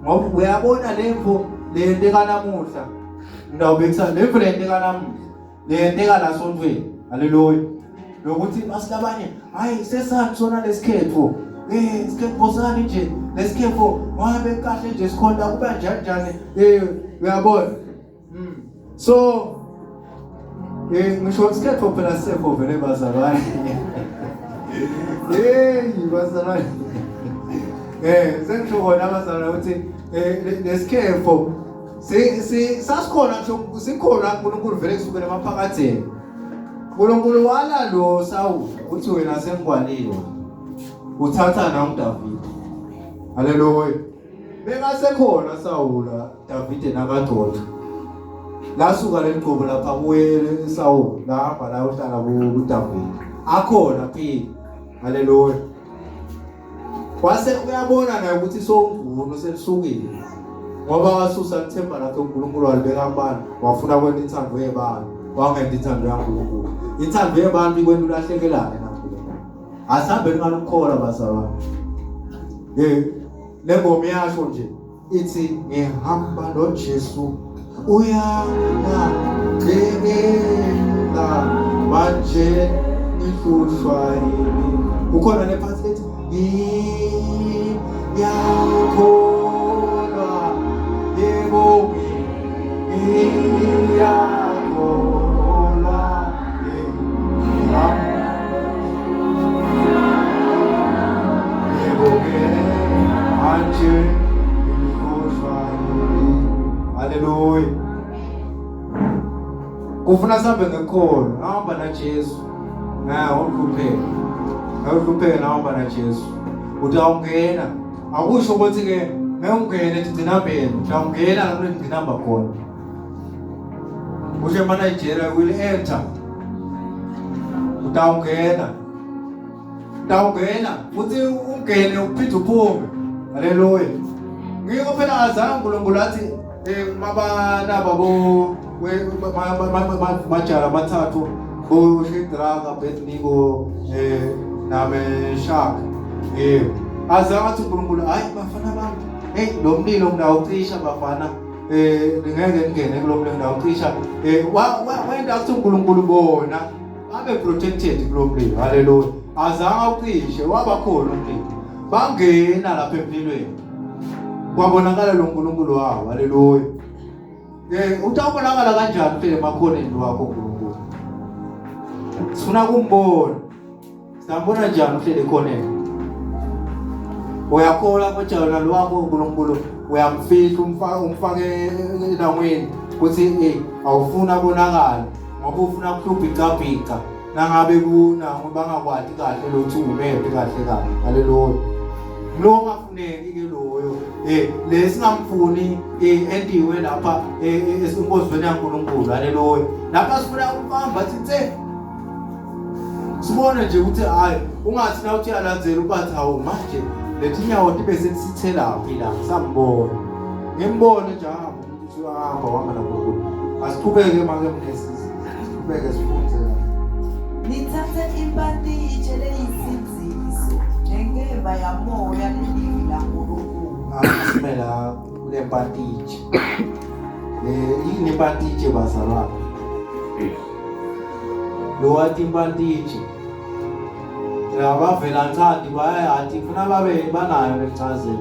Ngoba uyabona lemvo leyenteka namuhla. Ngidawubekisa lemvo leyenteka namuhla. Leyenteka la sontfweni. Haleluya. Lokuthi basilabanye hayi sesani sona lesikhetfo. Eh isikhetfo sani nje lesikhetfo ngabe kahle nje sikhonta kuba njani njani eh uyabona. Mm. So eh ngisho isikhetho phela sefo vele bazalwane. Hey bazalwane. Eh sengisho kona bazalwane ukuthi eh lesikhefo si si sasikhona ngisho sikhona uNkulunkulu vele kusukela emaphakatheni. uNkulunkulu wala lo Sawuli uthi wena sengikwalile. Uthatha na uDavide. Haleluya. Bekasekhona Sawula Davide nakagcotshwa. Lasuka leligcobo lapha kuye Sawula lahamba la uhlala kuDavide. Akhona phila. Haleluya. Wase uyabona naye ukuthi sowungcono selisukile. Ngoba wasusa ithemba lakhe uNkulunkulu walibeka kubantu, wafuna kwenta inthando yebantu, wangenta inthando yaNkulunkulu. Inthando yebantu ikwenta ulahlekelane naNkulunkulu. Asihambeni ngalukukholwa bazalwane. Eh Le ngoma iyasho nje ithi ngihamba noJesu uyangikhekela manje ngihlushwa yini kukhona lephathi lethi ngiyakholwa yebo ngiyakholwa Haleluya. Kufuna sihambe ngekholo, hamba na Jesu. Eh, uhlupheke. Awuhlupheke nahamba na Jesu. Utawungena. Akusho ukuthi ke ngeke ungene etigcinambeni, utawungena la kulegcinamba khona. Usho emaNigeria will enter. Utawungena. Utawungena futhi ungene uphinde uphume. Haleluya. Ngiko phela azange uNkulunkulu athi eh mabanaba bo majala amathathu bo Shadrach, Abednego eh naMeshach. Yebo. Azange athi uNkulunkulu hayi bafana bami. Hey lo mlilo ngidawucisha bafana. eh ngeke ngingene kulo mlilo ngawucisha eh wenda ukuthi uNkulunkulu bona babe protected kulo mlilo haleluya azange awucishe waba khona umlilo bangena lapha emlilweni kwabonakala lo nkulunkulu wawo haleluya eh utawubonakala kanjani phela emakhoneni wakho uNkulunkulu sifuna kumbona Sambona njani uhleli ekhoneni? Uyakholwa ukuthi wena lo wakho uNkulunkulu uyamfihla umfake umfake endaweni ukuthi eh awufuni abonakale ngoba ufuna kuhlubhica bhica nangabe kuna bangakwati kahle lokuthi umephi kahle kahle haleluya lo ongafuneki ke loyo eh lesingamfuni eh entiwe lapha eh, eh, esinkozweni yaNkulunkulu haleluya lapha sifuna ukubamba sithe sibone nje ukuthi hayi ungathi na uthi uyalandzela ubathi hawu manje letinyawo tibe setisithelaphi la sambona ngimbone nje ahamba umuntu uthi uyahamba wahamba naNkulunkulu asiqhubeke make mnesi siqhubeke sifunde la Nithathe impantitshe leyisindziso nenkemba yamoya lelivi laNkulunkulu. Asime la kule mpantitshe le yini impantitshe bazalwane lo wathi impantitshi labavela ncandi bayayathi funa babe banayo lencazelo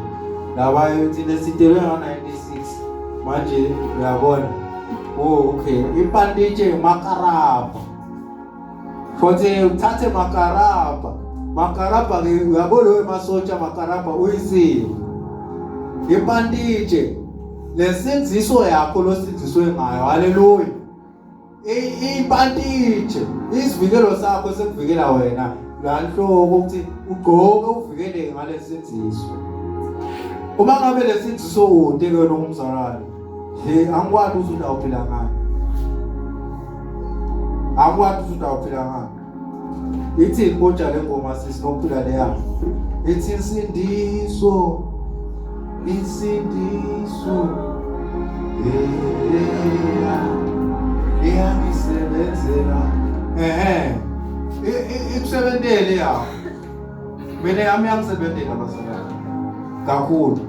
laba thina sitelwe nga-96 manje uyabona oh okay impantitshe makarabha futhi uthathe makarabha makarabha ke uyabo loyo masotsha makarabha uyisile impantitshe lesindziso yakho losindziswe ngayo haleluya Impantitshe isivikelo sakho sekuvikela wena lanhloko ukuthi ugqoke uvikeleke ngalesindziso. Uma ngabe lesindziso ude ke wena umzalwane, he angikwazi ukuthi utawuphila ngani. Angikwazi ukuthi utawuphila ngani. Ithini kodwa le ngoma sisi nokuphila leya? Ithi insindiso insindiso yeah iyangisebenzela ehe ikusebentele ya mina yami yangisebentela bazalwane kakhulu.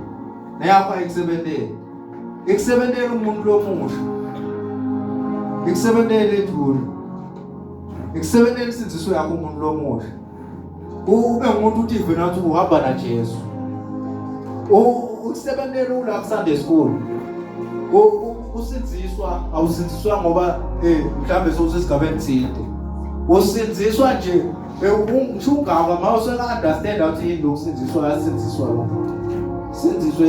Neyakho ayikusebenteli. Ikusebentela umuntu lomusha. Ikusebentela ejulu. Ikusebentela insindziso yakho umuntu lomusha. Ube ngumuntu utive nathi uhamba na Jesu. Ukusebentela ula ku Sunday school. Usindziswa awusindziswa ngoba eh mhlambe sowusesigabeni thide. Usindziswa nje ngisho ungaka ma useka understand ukuthi yini lokusindziswa yasindziswa lo. Sindziswe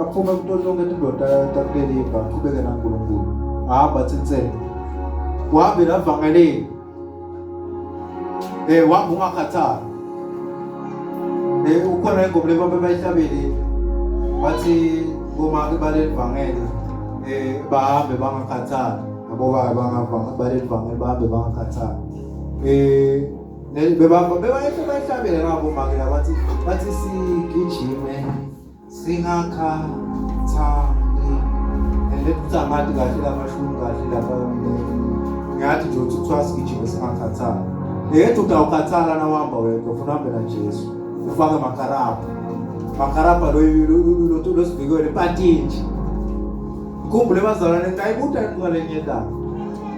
aphume kuto tonke tindoda takuleli aqhubeke naNkulunkulu. Hamba tsintsele. Uhambe lavangeleni. Eh wahamba ungakhathali. Eh ukhona ingoma le babe bayihlabele bathi bomake baleli vangeli eh bahambe bangakhathali nabo baba bangavanga baleli vangeli bahambe bangakhathali. Eh bebamba bebayihlabele nabo make labathi bathi sigijime singakhathali and then kuthi angati kahle lamashumi kahle lapha ngiyathi nje ukuthi kuthiwa sigijime singakhathali yedwa utawukhathala nawuhamba wedwa ufuna uhambe najesu ufake makarabha makarabha losivikelo ipantintshi ngikhumbule bazalwane ngayibuta ngalenye ilanga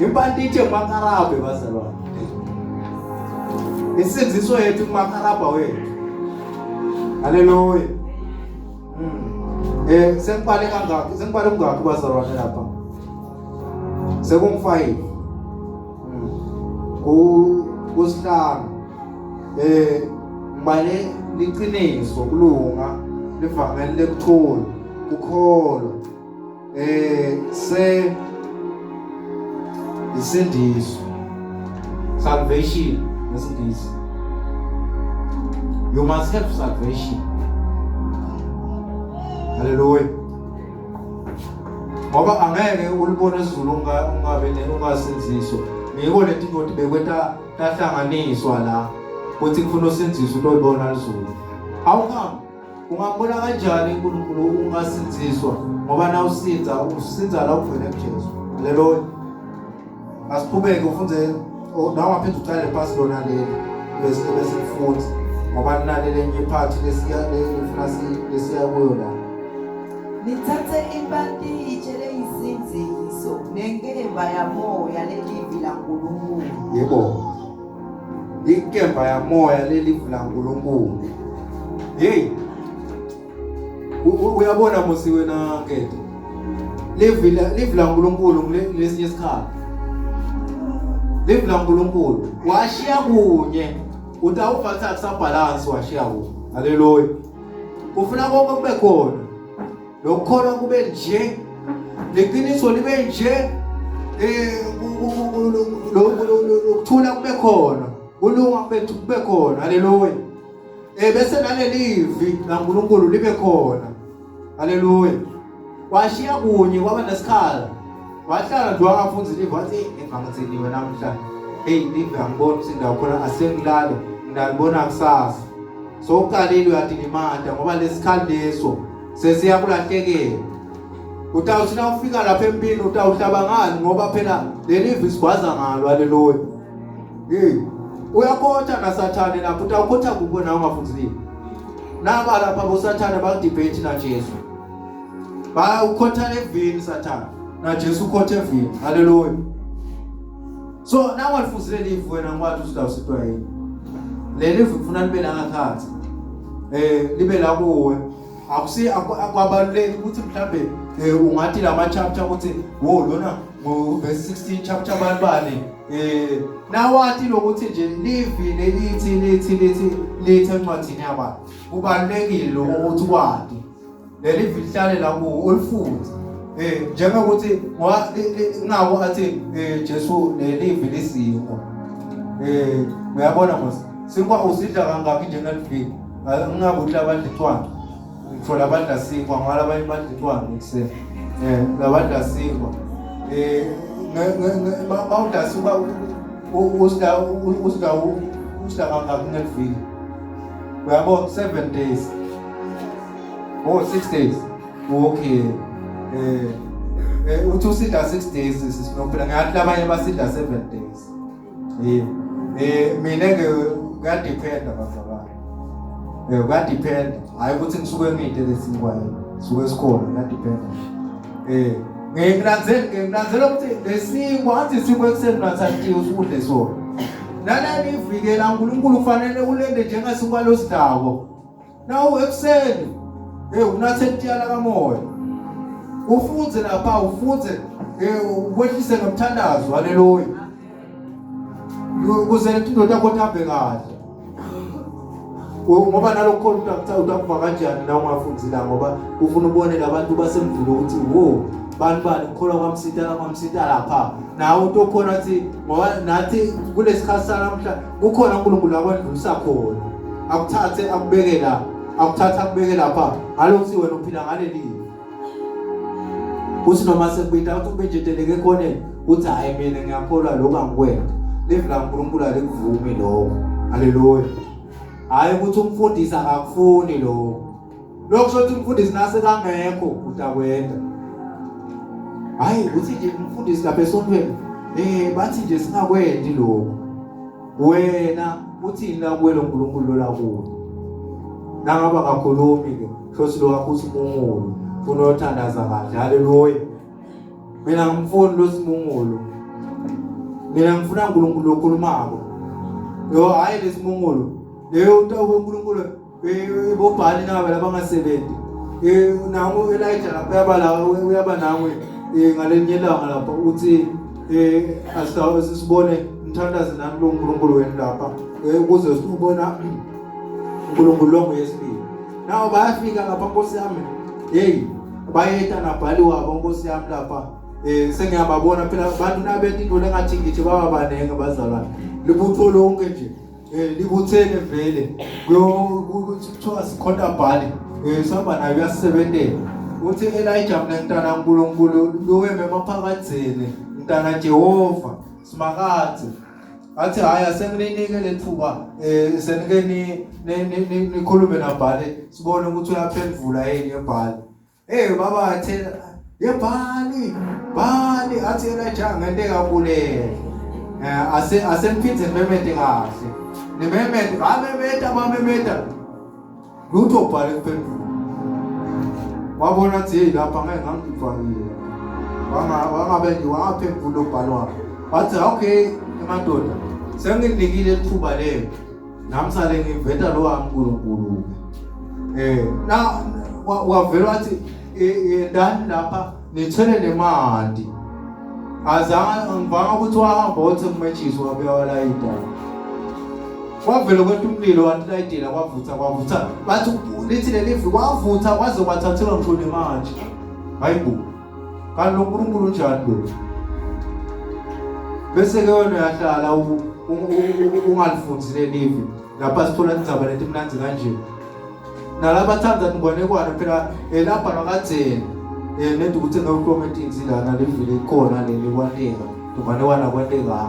impantintshi emakarabha bazalwane insindiso yethu kumakarabha wethu Haleluya. Eh sengibale kangaki? Sengibale kungaki bazalwane lapha? Sekungu-5. Ku kusihlanu. Eh ngibale liqiniso kulunga livangeli lekuthula kukholwa eh se isindiso salvation ngesingisi you must have salvation haleluya ngoba angeke ulibone izulu ungabe ungasinziswa ngiko leti nto bekweta tahlanganiswa la kuthi kufuna usinziswe utolibona lizulu how come Ungambona kanjani uNkulunkulu ungasinziswa ngoba na usinza usinza la uvele kuJesu. Haleluya. Asiqhubeke ufunde nawe ungaphinde uqale phasi lona leli bese bese kufunza ngoba ninalele enye iphathi lesiya lefuna lesiya kuyo la. Nithathe impantitshe leyisindziso nenkemba yamoya lelivi laNkulunkulu. Yebo. Inkemba yamoya lelivu laNkulunkulu. Hey. Uyabona musi wena Nketho. Livi livi laNkulunkulu kulesinye isikhathi. Livi laNkulunkulu washiya kunye utawuva kuthi akusabhalansi washiya kunye. Haleluya. Ufuna konke kube khona. Lokukholwa kube nje liqiniso libe nje eh lokuthula kube khona kulunga kube kube khona haleluya eh bese nalelivi laNkulunkulu libe khona haleluya washiya kunye kwaba nesikhala wahlala nje wangafunza livi wathi engangithiniwe namhla hey livi angiboni ukuthi indawo khona asengilale ngidalibona kusasa so uqalile uyadilimata ngoba lesikhali leso sesiyakulahlekela utawuthi na ufika lapha empini utawuhlaba ngani ngoba phela leli visigwaza ngalo haleluya hey uyakhotha nasathane lapho utawukhotha kubo nawe ungafundzile naba lapha bosathane bakudebate na Jesu bayawukhotha evini sathane na Jesu ukhotha evini haleluya so nawe alifuzile livu wena ngikwathi usitawusitwa yini leli livu kufuna libe la ngakhathi eh libe la kuwe akusi akwabaluleki ukuthi mhlambe eh, ungathi lama chapter ukuthi wo lona ngo verse 16 chapter bani bani eh nawathi lokuthi nje livi lelithi lithi lithi lithi encwadini yaba kubalulekile lokho ukuthi kwati leli vi lihlale la kuwo ulifunde eh njengokuthi ngoba ngako athi eh Jesu lelivi lisinkwa eh uyabona mos sinkwa usidla kangaki njengeliviki ngingabe uthi abadla icwanga ngithola abadla sinkwa ngoba abanye badla icwanga ekuseni eh labadla sinkwa eh bawudla sinkwa usidla usidla usidla kangaki ngeliviki uyabo 7 days Oh 6 days. Okay. Eh eh uthi usidla 6 days sisinophela ngathi labanye basidla 7 days. Eh eh mina ke kuyadependa bazalwane. Eh kuyadependa. Hayi ukuthi ngisuke ngide lesinkwa yini. Suke sikhona kuyadependa. Eh ngilandzela ngilandzela ukuthi lesinkwa ngathi isinkwa ekuseni unathathiwe usudle sona. Naleli ivikela uNkulunkulu kufanele ulende njengesinkwa losidako. Nawu ekuseni hey unathe itiyala kamoya. Ufunze lapha ufunze eh ukwehlise ngomthandazo haleluya. Ukuze indoda yakho ihambe kahle. Ngoba nalokho utakuva kanjani na ungafunzi la ngoba ufuna ubone labantu basemvulo ukuthi wo bani bani ngikholwa kwamsita kwamsita lapha nawe utokhona athi ngoba nathi kulesikhathi sanamhla kukhona uNkulunkulu akwendlulisa khona akuthathe akubeke la akuthathe akubeke lapha ngalokuthi wena uphila ngaleli uthi noma sekubita uthi ubenjeteleke ekhoneni uthi hhayi mina ngiyakholwa lokhu angikwenza livi laNkulunkulu alikuvumi lokho haleluya hhayi ukuthi umfundisi akakufuni lokho lokho kusho ukuthi umfundisi nase kangekho utakwenda hhayi ukuthi nje umfundisi lapha esontweni um bathi nje singakwendi lokho wena uthini la kuwe lo nkulunkulu lola kuwe nangaba kakhulumi-ke hlosi lo wakho usimungulu funa uyothandaza kahle haleluya mina ngimfuni lo simungulu mina ngifuna uNkulunkulu okhulumako yo hayi lesimungulu leyo utawube uNkulunkulu eh, bobhali naba labangasebenzi eh nangu Elijah lapha uyaba la uyaba nawe eh ngalenye ilanga lapha uthi eh asisibone ngithandaze nami lo uNkulunkulu wenu lapha eh, ukuze sibona uNkulunkulu lo nguyesibili nawo bayafika lapha nkosi yami hey bayeta nabhali wabo nkosi yami lapha eh sengiyababona phela abantu nabenta into lengathi ngithi baba banenge bazalwane libutho lonke nje eh libuthene vele kuthiwa sikhonta bhali eh sihamba nayo uyasebentela uthi Elijah mina mntana uNkulunkulu loweme emaphakadzeni mntana Jehova simakadze athi hayi asengininike lethuba eh senike ni nikhulume nabhale sibone ukuthi uyaphendvula yini ebhale hey baba athela yebhali bhali athi Elijah ngente kabulele eh ase aseniphinde nimemete kahle nimemete bamemeta bamemeta lutho ubhale kuphendula wabona ukuthi hey lapha ngeke ngangifakile wangabe nje wangaphendula ubhalo wakhe wathi okay emadoda senginikile ithuba lelo nami sale ngiveta lo wami uNkulunkulu eh na wavela wathi yendani lapha nithwele nemanti azange ngivanga ukuthi wahamba wathi kumetshisi wabuya walayida kwavele kwenta umlilo walayidela kwavutha kwavutha bathi lithi lelivi kwavutha kwaze kwathathelwa ngisho nemanje hayi bo kanti lo nkulunkulu unjani lo bese-ke wena uyahlala ungalifunzi lelivi lapha sithola indzaba letimnandzi kanje nalabathanda tinganekwane phela elapha nakadzeni um nedi ukuthi ngewuhlome tinzi lana livile ikhona leli kwanteka tinganekwana kwenteka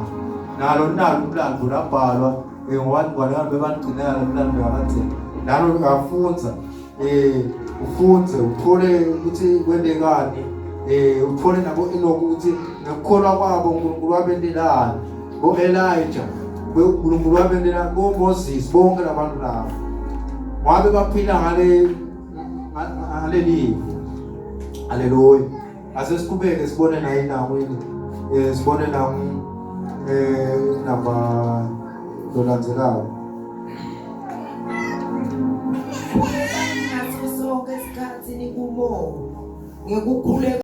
nalo nalo umlando labhalwa um ngoba tinganekwane bebanigcinela lo mlando yakadzeni nalo uyafunza um ufunze uthole ukuthi kwentekani um uthole nabo Enoki ukuthi ngekukholwa kwabo uNkulunkulu wabentelani bo-Elijah uNkulunkulu wabentela bo-Moses bonke labantu laba ngabe baphila ngale ngaleli haleluya ase siqhubeke sibone naye nakwini eh sibone nangu eh number lolandzelako Ngaso sonke isikhathi nikumoya ngekukhuleka.